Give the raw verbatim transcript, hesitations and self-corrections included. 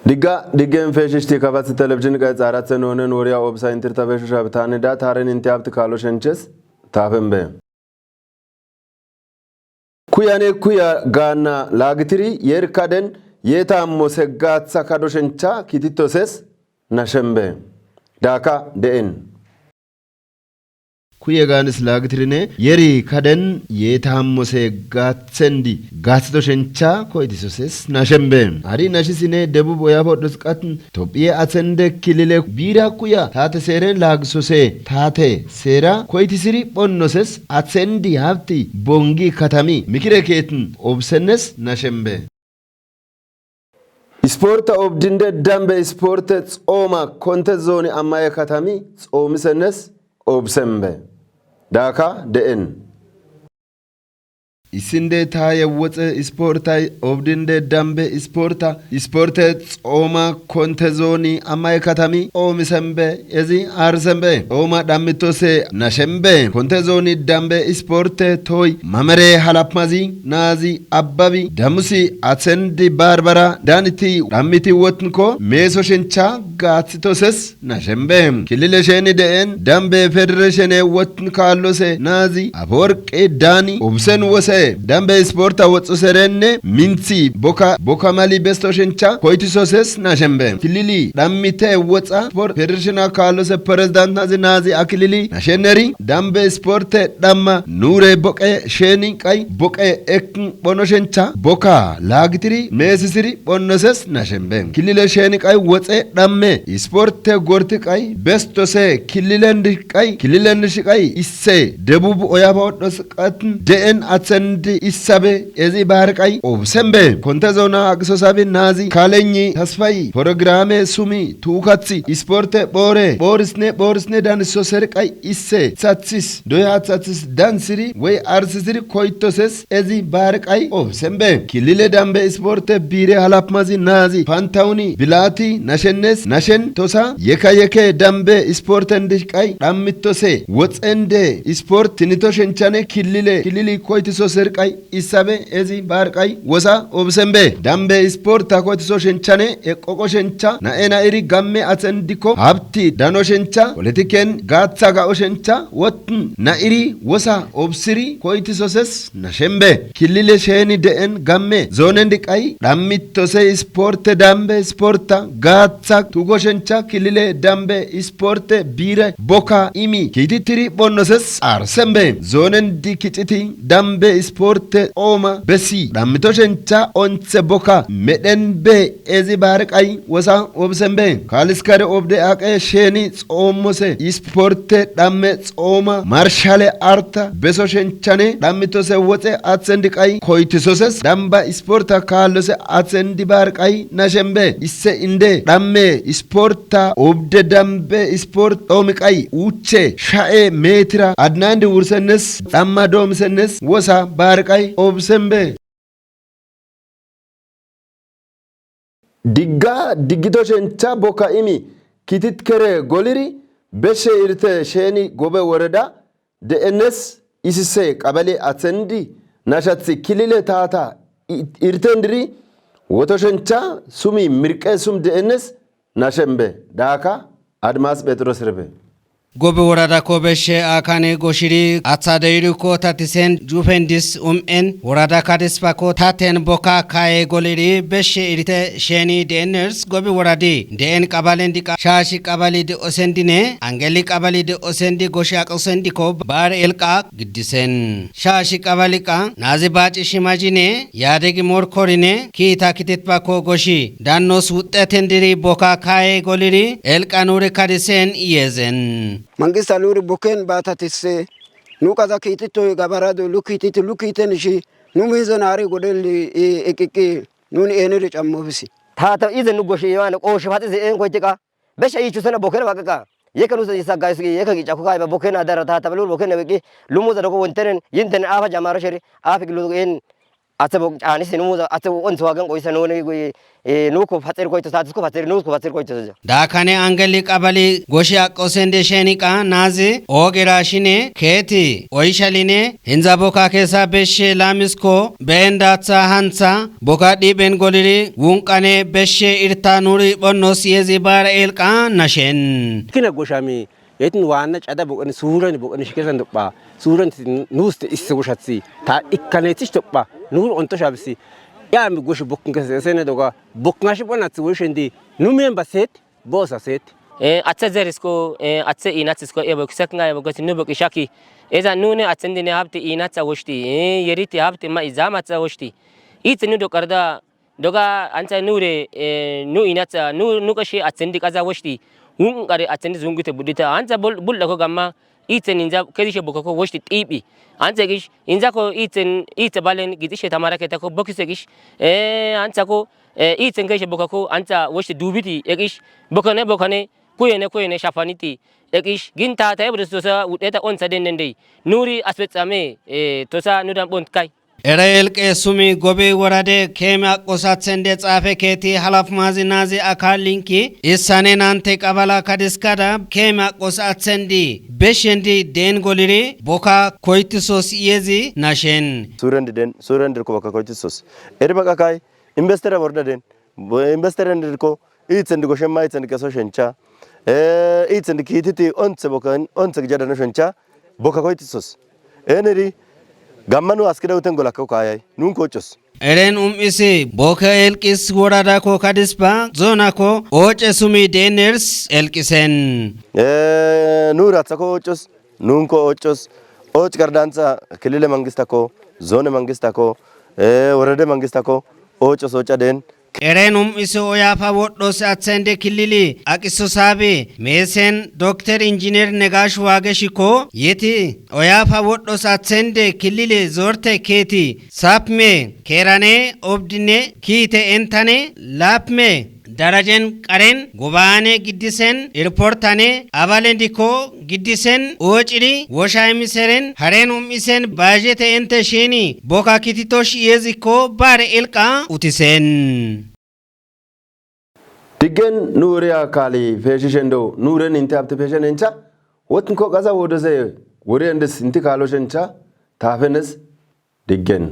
Digga, diggeen feeshishti kafati telebizhin qeexaaratte noonen woriya obisa intirta beeshusha bitaanida taaren inti habti kaalo shenches taafenbe. Kuyane kuya gaanna laagitiri yeer kaden yeetaammo seggaatsa kado shencha kititoses nashembe. Daaka de'en. Kuye gaanis laagitirine yeri kaden yeetaammo seggaatsendi gaatsito shencha koytisoses nashembe. Ari nashisine Debub Oya Poddos Qatin Tophiye atsende kilile biira kuya taate seeren laagisose taate seera koytisiri phonnoses atsendi habti bongi katami mikire keetin obsennes nashembe. Isporta obdinde dambe isporte xooma konte zooni ammaye katami xoomisennes obsembe. Daaka de'en. Issinde taaye woxe isportay obdinde dambe isporta isporte xooma konte zooni ammaye katami xoomisembe ezi aarisembe. Xooma dhammitose nashembe. Konte zooni dambe isporte toy mamere halapmazi naazi abbabi damusi atsendi barbara daniti dhammiti wotnko meeso shencha gaatsitoses nashembe. Kilile sheni de'en dambe federeshene wotn kaallose naazi Aforqi Daani obsen wose dambe isporta woxxoserenne minthi boka, boka mali besto shencha koytisoses nashembe. Kilili dhammite woxa sport federeshina kaallose pirezidantazi naazi akilili nasheneri dambe isporte dhamma nuure boqe sheni qay boqe ekn phono shencha boka laagitiri meesisiri phonnoses nashembe. Kilile sheni qay woxe dhamme isporte gorti qay bestose kililendi qay kililendi shiqay isse Debub Oya Poddos Qatin de'en atsendi issabe ezi baari qay obsembe. Konte zoona aqisosabi naazi kaalenyi tasfay programe sumi tuukathi isporte phoore phoorisne phoorisne daniso serqay isse thathis doya thathis dansiri wey arsisiri koytoses ezi baari qay obsembe. Kilile dambe isporte biire halapmazi naazi Pantawuni Bilati nashennes nashen tosa yeka yeke dambe isporten dishqay dhammitose woxende isport tinito shenchane kilile kilili koytiso serqay issabe ezi baari qay wosa obsembe. Dambe isporta koytiso shenchane eqqoqo shencha na'e na'iri gamme atsendikko habti dano shencha politiken gaatha ga'o shencha wotn na'iri wosa obsiri koytisoses nashembe. Kilile sheni de'en gamme zoonendi qay dhammitose isporte dambe isporta gaatha tugo shencha kilile dambe isporte biire boka imi kiititiri phonnoses arsembe. Zoonendi kiciti dambe isporte xooma besi dhammito shencha onthe boka medhen be ezi baari qay wosa obsembe. Kaaliskare obde aqe sheni xoomose isporte dhamme xooma marshale arta beso shenchane dhammitose woxe atsendi qay koytisoses damba isporta kaallose atsendi baari qay nashembe. Isse inde dhamme isporta obde dambe isport dhoomi qay uuche sha'e meetira adnandi wursennes dhamma doomisennes wosa baari qay obsembe. Digga diggito shencha boka imi kitit kere goliri beshe irte sheni gobe woreda de'ennes isise qabale atsendi nashathi kilile taata i-, irtendiri woto shencha sumi mirqe sum de'ennes nashembe. Daaka Admas Phexros Rebe. Gobi worada ko beshe akane goshiri atsa deyiri ko tatisen jufendis um'en worada kadis pako taten boka kaye goleri beshe irite sheni deners gobi woradi den qabalen dika shashi qabali de osendine angeli qabali de osendi goshi aqosendi ko bar elqa giddisen. Shashi qabali qa nazi baci shimajine yadegi morkorine kita kititpa ko goshi dannos wuxxeten diri boka kaye goliri elqa nuri kadisen iyezen. Mangista luri boken batatisse nu qaza kiititoy gabarado lu kiititi lu kiiten shi nu miize naari godel eqiqi nun eniri cammofisi. Tata ize nu goshi yoane qoshi fatize en koytika besha yichu sena boken waqqa yeka nu sagaysu yeka gicha ko kayba boken adara tata lur boken weqi lumu zado ko wontenen yintenen afa jamaro sheri afi gilu en Atse bo canis nu muza atse onso hagen qoysa nuni, eh, nuko pater koyto, satis ko pater, nusko pater koyto soja. Dakane angeli qabali goshi aqqo sende sheni qa nazi ogera shine keti oyshaline hinza boka kesa beshe lamisko beendatha hantha boka dhiben goliri wunqane beshe irta nuri bonno siyezi bara elqa nashen. Kina goshami yetin waanna cada boqani suurani boqani shikesan dopha. Suurani nuuste isse goshathi ta ikkanetish dopha. Nuur onto shabisi. Yami goshi bokkin kese sene doga bokkin ashi bonathi woshendi. Nu men baset, bosa set. Eh, atse zerisko, eh, atse inathisko, ebo kisak nga ebo gosi nu boqi shaki. Eza nune atsendine habti inatha woshti, eh, yeriti habti ma izamatha woshti. Itse nu doqarda doga antha nure, eh, nu inatha nu nu qashe atsendi qaza woshti. Wunqare atsendi zungute budita antha bul bulako gamma. Itsen inza kezishe bokako woshti xibi. Antha gish inzako itsen itse balen gidishe tamara ketako bokise gish. Eh, anthako, eh, itsen keshe bokako antha woshti dubiti egish. Bokane bokane kuyene kuyene shafaniti egish. Ginta ta ebrestosa wudeta onsa dendendey. Nuri asfetsame, eh, tosa nudan bontkai. Ere elqe sumi gobe worade keeme aqqos athende xaafe keeti halaf mazi nazi akal linki issane nante qabala kadiskada keeme aqqos athendi beshendi den goliri boka koytisos iyezi nashen. Surendi den, surendi ko boka koytisos. Eri baqa kay investere borda den. Bo investere ndirko itsendi goshen ma itsendi keso shencha. Eh, itsendi kititi ontse bokan, ontse gijadano shencha. Boka koytisos. Eneri gammanu askida uten golakko kayay. Nun kochos. Eren um'isi boka elqis worada ko kadispa zona ko oche sumi deners elqisen. Eh, nu ratsa ko ochos, nun ko ochos. Och gardantsa kilile mangista ko, zone mangista ko, eh, worade mangista ko, ochos ocha den. Qeren um'isi oyafa wodhos athende kilili aqiso sabi mesen dokter injiner Negash Wageshiko yeti oyafa wodhos athende kilili zorte keti sapme kerane obdine kite entane lapme darajen qaren gubane giddisen irportane abalendiko giddisen ociri wosha emiseren haren um'isen bajete ente shini boka kititosh yeziko bare elqa utisen. Diggen nuuriya kaali peeshishendo nuuren inte abte peeshenencha wotnko gaza wodeze wori endis inti kaaloshencha taafenes diggen.